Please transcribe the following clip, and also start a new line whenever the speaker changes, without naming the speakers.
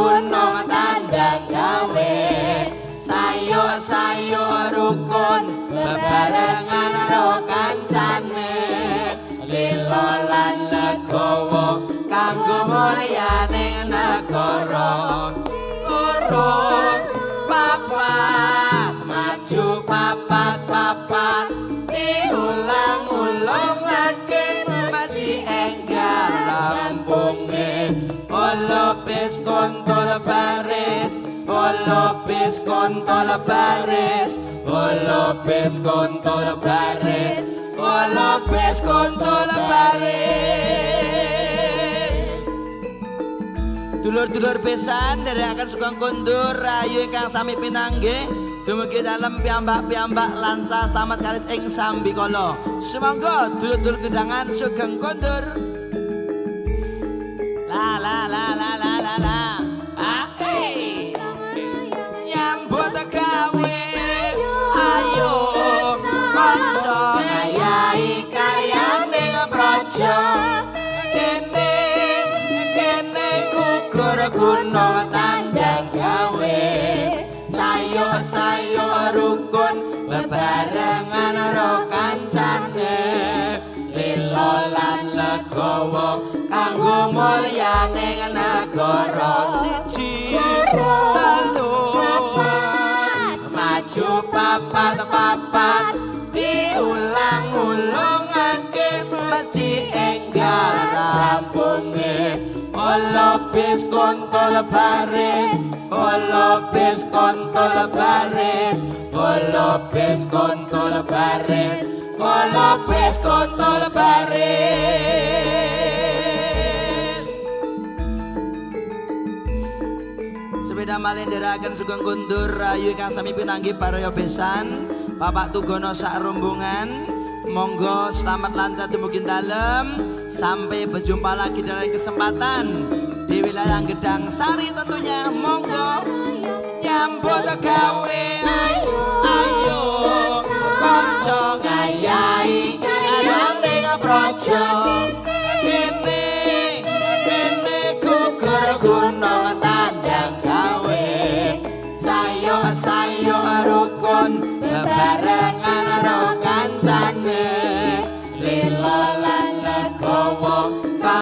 gunung tandang gawe. Sayo-sayo rukun bebarengan ro kancane. Lilo lan legowo kanggo mulyane negara. Loro papat maju papat papat diulang-ulangake mesti enggal rampunge. Olopis kontol baris, olopis kontol baris, olopis kontol baris, olopis kontol baris. Dulur-dulur besan akan sugeng kondur rayu ingkang sami pinanggih dumugi dalem piyambak-piyambak lancar slamet karis ing sambikala. Sumangga dulur-dulur gendangan sugeng kondur. La la la la la la la. Ah, eh. Nyambut gawe ayo kanca ngayahi karyane praja. Kene kene gugur gunung tandang gawe. Sayo-sayo rukun bebarengan ro kancane. Lilo lan legowo kanggo mulyane negara. Siji telu maju papat papat diulang-ulangake mesti enggal rampunge. Olopis kontol baris, olopis kontol baris, olopis kontol baris, olopis kontol baris. Sepeda malih ndherekaken sugeng kundur rayu ingkang sami pinanggih baraya besan Bapak Tugono sak rombongan. Monggo selamat lancar dumugi dalem. Sampai berjumpa lagi dalam kesempatan di wilayah Gedang Sari tentunya. Monggo nyambut gawe ayo kanca ngayahi karyane praja.